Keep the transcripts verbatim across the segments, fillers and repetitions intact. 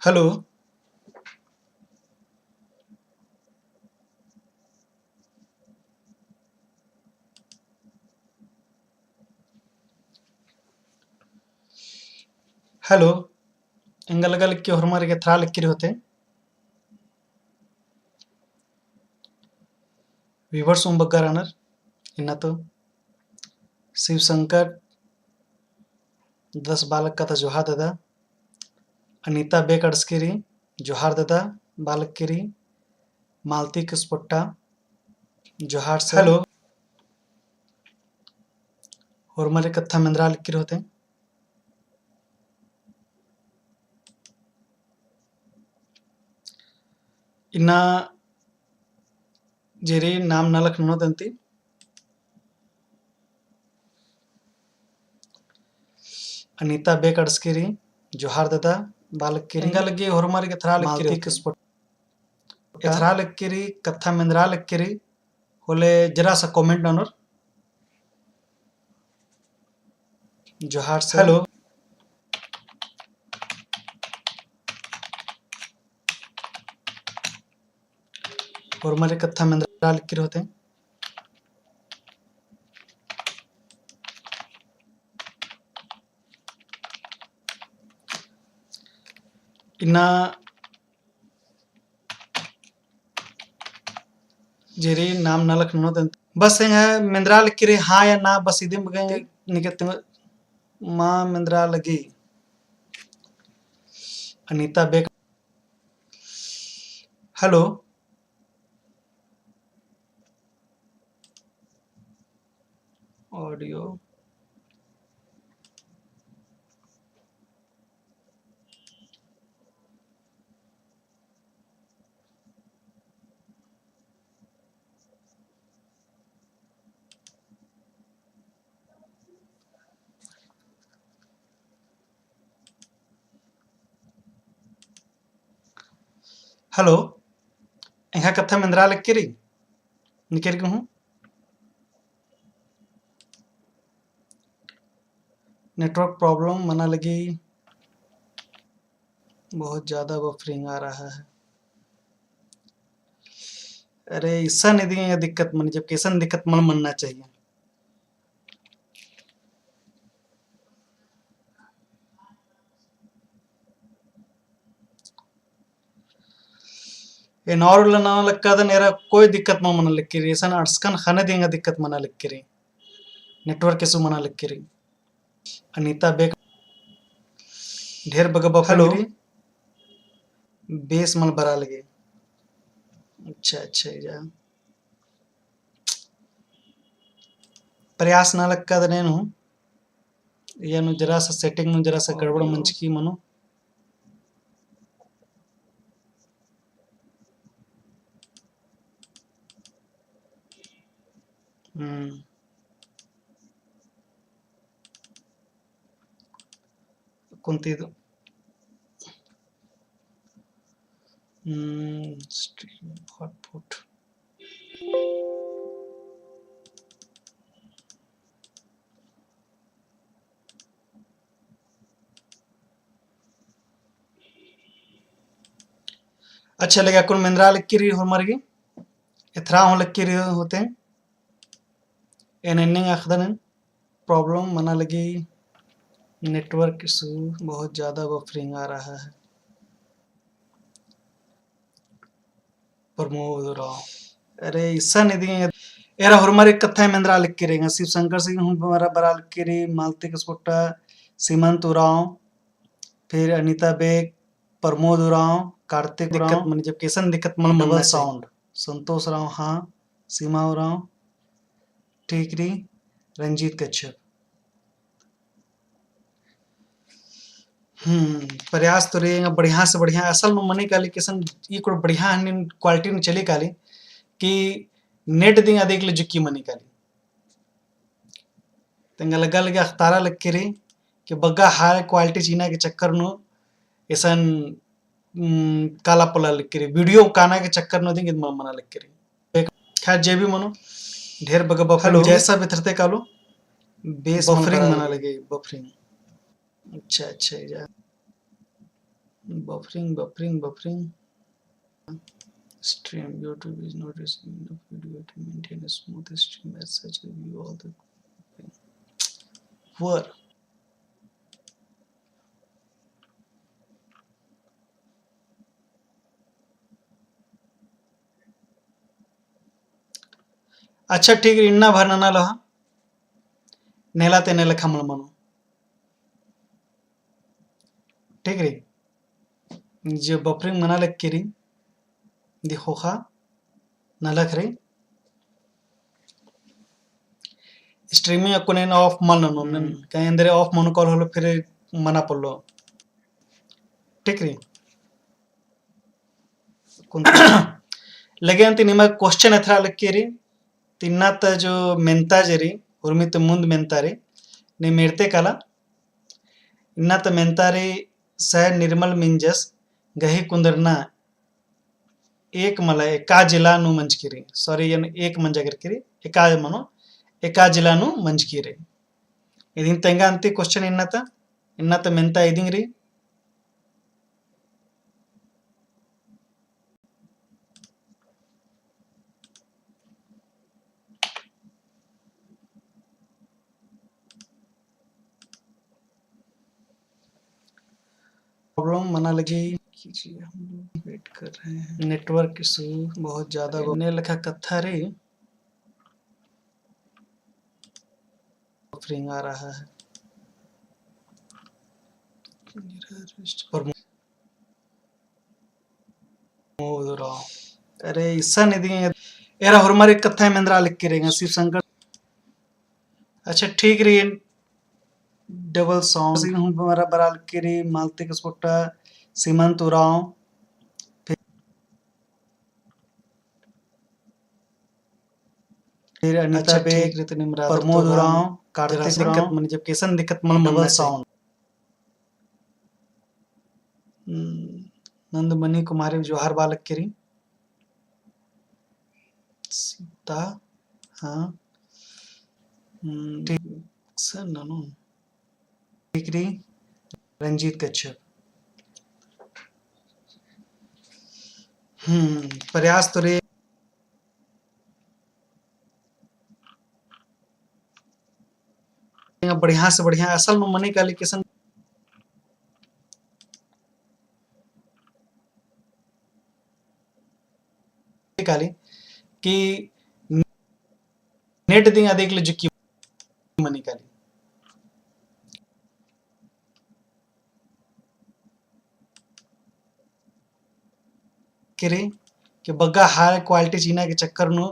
Hello। Hello। एंगा लगा लगी कि होरमर गे एथरा लगी रई होते। Viewers उम बग्गे रअनर, इन्ना तो शिव शंकर दस बालक का ता जोहार ददा, अनिता बेक अंड़सकी रई जोहार ददा, बालक की रई मालती किस्पोट्टा जोहार से। Hello। होरमर कत्था मेंदरा लगी रई होते। इन्ना जे रई नाम नलख ननोत अन्ती। अनिता बेक अंड़सकी रई जोहार ददा, बालक की रई। एंगा लगी होरमर गे एथरा लगी रई होते। एथरा लगी रई, कत्था मेंदरा लगी रई होले जरा सा comment ननोर। जोहार से। Hello। होरमर कत्था मेंदरा लगी रई होते। इन्ना जे रई नाम नलख ननोत अन्ती। बस एंगा मेंदरा लगी रई हाँ या ना, बस इदिम बग्गे निकत मा मेंदरा लगी। Anita Beck. Hello। Audio। Hello। एंगा कत्था मेंदरा लगी रई? निकर गे हूँ। Network problem मना लगी, बहुत ज्यादा buffering आ रहा है। अरे, इसन इदिंगा दिक्कत मनी, जबकि इसन दिक्कत मल मनना चाहिए। एन और उल्ला नना लक्कादन, एरा कोई दिक्कत मल मना लगी रई, इसन अंड़सकन ख़ने दिंगा दिक्कत मना लगी रई, network issue मना लगी रई। अनिता बेक ढेर बग्गे buffering रई, बेस मल बरआ लगी। अच्छा, अच्छा, जा। प्रयास नना लक्कादन एन हूँ। इया नू जरा सा setting नू जरा सा गड़बड़ मंजकी मनो। हम्म। कुंती दो। हम्म, stream output। अच्छा लगे, अक्कुन मेंदरा लक्की रई होरमर गे, एथरा हूँ लक्की रई होते। एन एन्ने अख़दन, problem मना लगी, network issue, बहुत ज्यादा buffering आ रहा है। प्रमोद उराँव। अरे, इसन इदिंगा, एरा होरमर गे कत्था मेंदरा लक्की रई, शिव शंकर सिंह हूँ बरआ, बरआ लक्की रई, मालती किस्पोट्टा, सीमंत उराँव, फिर अनिता बेक, प्रमोद उराँव, कार्तिक उराँव, दिक्कत मनी, जबकि इसन दिक्कत मल मनना चाहिए। Double sound, संतोष उराँव, हाँ, सीमा उराँव, ठीक रई, रंजीत कच्छप। हम्म, प्रयास तो रई, बढ़िया से बढ़िया, असल नू मनी काली कि इसन ई कुछ बढ़िया हन्नी quality नू चली काली कि net दिंगा अदिक ले जुक्की मनी काली। तेंगा लग्गा लगे अख़तारा लक्की रई कि बग्गे high quality चिअना के चक्कर नू इसन, उम, काला पोल्ला लक्की रई, video काना के चक्कर नू दिंग इद मल मना लक्की रई। खैर, जे भी मनो, ढेर बग्गे buffering, hello, जैसा भी थरते कालो, बेस buffering मना लगी, buffering। अच्छा, अच्छा, जा। Buffering, buffering, buffering. Stream, YouTube is not receiving enough video to maintain a smooth stream as such as view all the poor. अच्छा ठीक रई, इन्ना भर नना लहा। नेला ते नेला खमल मनो। ठीक रई। जे buffering मना लग के रई, दे ख़ोख़ा नलख रई। Streaming अक्कुन एन off मल ननोन, हम्म। कहीं एन्देर off मनो call होले फिर मना पोल्लो। ठीक रई। कुन-, लेकिन ती निमा question एथरा लग के रई, ती इन्ना ता जो मेन्ता जे रई, उर्मी ती मुन्द मेन्ता रई, नीम एरते काला, इन्ना ता मेन्ता रई, सह निर्मल मिंजस गही कुन्दरना एक मला एका जिला नू मंजकी रई, sorry, एन एक मंजा केरकी रई, एका मनो, एका जिला नू मंजकी रई। इदिन तेंगा अन्ती question इन्ना ता, इन्ना ता मेन्ता इदिंग रई। Problem मना लगी कीजिए, हम लोग wait कर रहे हैं। Network issue बहुत ज्यादा हो-, ने लेखा कत्था रई। Buffering आ रहा है। प्रमोद उराँव। अरे, इसन इदी, एरा होरमारिन कत्था मेंदरा लग के रई, शिव शंकर। अच्छा, ठीक रई, double sound। हूँ बरा, बरा लग के रई, मालती कसपोटा, सीमंत उराँव। फिर फिर अनिता अच्छा, बेग, ठीक रई, तो निम्रा प्रमोद उराँव, कार्तिक उराँव। दिक्कत मनी, जब कैसन दिक्कत मल, double sound। हम्म, नंदमणि कुमारी जोहार बआ लग के रई। सीता, हाँ। हम्म, ठीक, सन ननू। ठीक रई, रंजीत कच्छप। हम्म, प्रयास तो रई। बढ़िया से बढ़िया असल में मनी काली किसन काली कि net दिंग अदिक ले जुकी मनी काली। केरी कि बग्गे high quality चिअना के चक्कर नू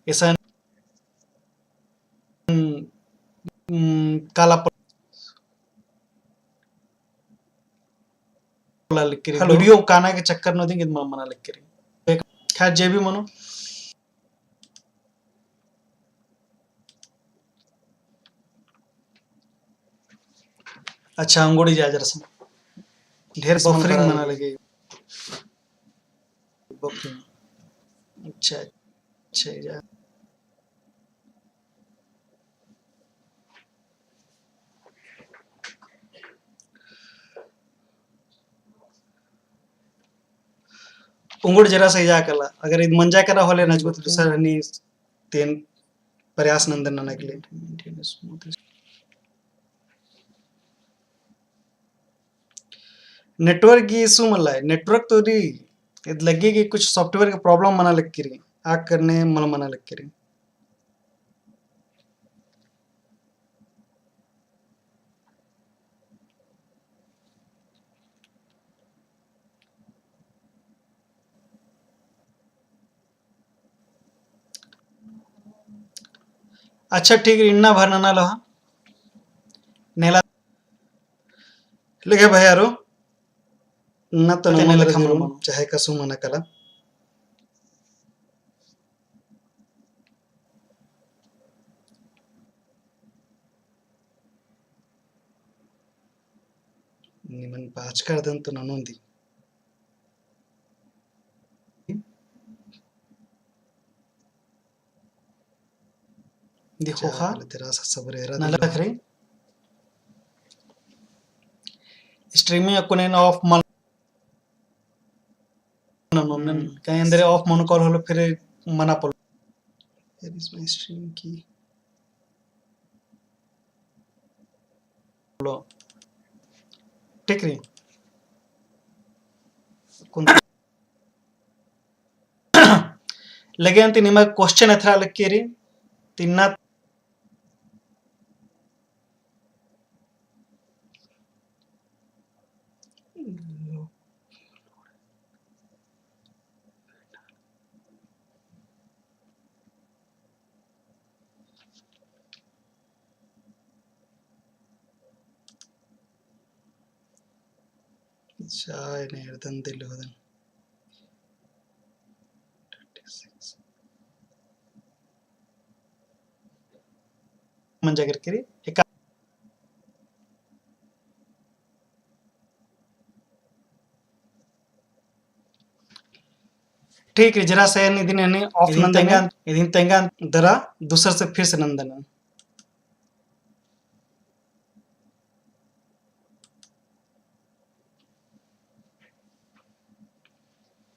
इसन, हम्म, काला प-, पोल्ला लग केरी। Hello। Video काना के चक्कर नू दिंग इद मल मना लग केरी। खैर, जे भी मनो। अच्छा, अंगोड़ी जाजर से। ढेर buffering मना लगी। Buffering। अच्छा, अच्छा, जा। उंगुड़ जरा से जा कला, अगर इद मंजा करा होले नजबत दूसर हनी तेन प्रयास नंदन नना के लिए। Network की issue मल्ला है, network तो रई, इद लग्गी कि कुछ software का problem मना लग केरी, आ करने मल मना लग केरी। अच्छा ठीक, इन्ना भर नना लहा। नेला लेगे भैया रो, ना तो तेने नमन लेखा रजू मनो। चाहे कसु मना कला। निमन पाचकर दन तो ननोन दी। देखो खा, तेरा सा सबर एरा नलख रे। Streaming अक्कुन एन off मल नोनन, हम्म। कहीं अंदर off मनो call होले फिर मना पोल्लो। Where is my stream key? ठीक रई। कुन-, लगे अन्ती निमा question एथरा लक्की रई, तिन्ना चाय ने एरदन दिल होदन। मंजा करके रई, एका। ठीक रई, जरा से इदिन एन्ने off इदिन नंदन, तेंगा, इदिन तेंगा दरा दूसर से फिर से नंदन।